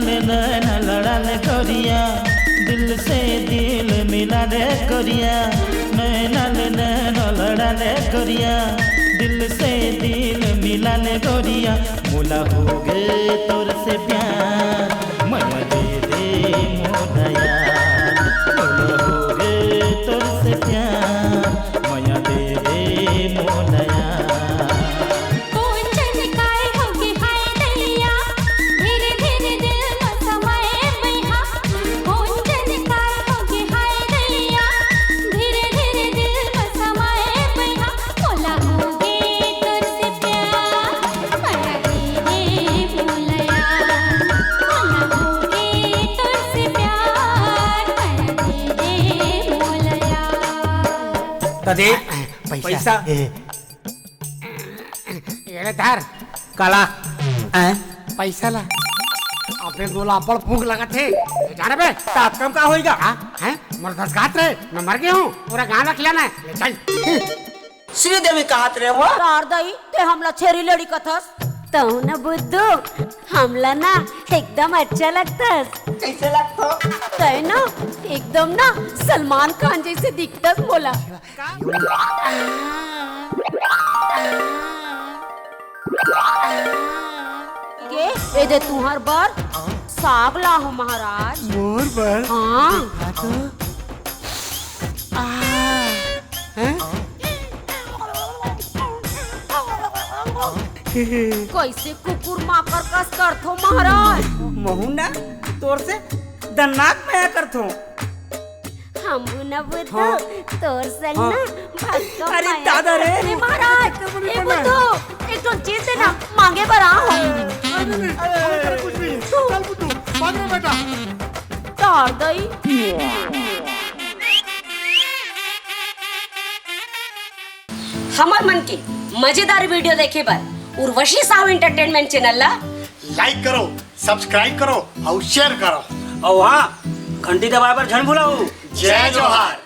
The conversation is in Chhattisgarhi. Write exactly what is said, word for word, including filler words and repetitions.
नैना लड़ा ले गोरिया, दिल से दिल मिला ले गोरिया, नैना ले नैना लड़ा ले गोरिया, दिल से दिल मिला ले गोरिया। मोला हो गे तोर से प्यार, मया दे दे मोला यार। मोला हो गे तोर से प्यार, मया दे दे मोला यार। कोन जनी काय होगे हाय दैया, धीरे धीरे दिल म समाए बइहा। कोन जनी काय होगे हाय दैया, धीरे धीरे दिल म समाए बइहा। मोला होगे तोर से प्यार, मया दे दे मोला यार। मोला होगे तोर से प्यार, मया दे दे मोला यार। त दे पैसा। पैसा। ए। ये ले धर। काला? हैं? पैसा ला। अबे मोला अब्बड़ भूख लगत हे। ले जा रे बे। तात कम का होइगा? हाँ? हैं? मोर दस घात रे, मैं मर गया हूँ। पूरा गाँव ला खिलाना है। ले चल। श्रीदेवी कहात रहे हो? तार दई, ते हमला छेरी लेड़ी कथस। तहु न बुद्धू, हमला ना एकदम अच्छा लगथस। कैसे लगथो? तय ना एकदम ना सलमान खान जैसे दिखथस मोला। के ए दे तुहर बर साग ला हो महाराज। मोर बर? हाँ। आ, हैं? कैसे कुकुर माकर कस करथो महाराज? महू ना तोर से दन्नाक मया करथो। हमू न बुद्धू, हाँ। तोर संग हाँ। ना भक्का अरे माया दादा रे। करथो। ए महाराज, ए बुद्धू, एक ठो चीज दे ना, मांगे बर आ हो। अरे, अरे, अरे, कुछ नहीं। चल बुद्धू, भाग रे बेटा। तार दई। हमर मन के मजेदार video देखे बर उर्वशी साहू entertainment channel ला like करो, subscribe करो अउ share करो। अउ हाँ, घंटी दबाए बर झन भुलाहू। जय जोहार।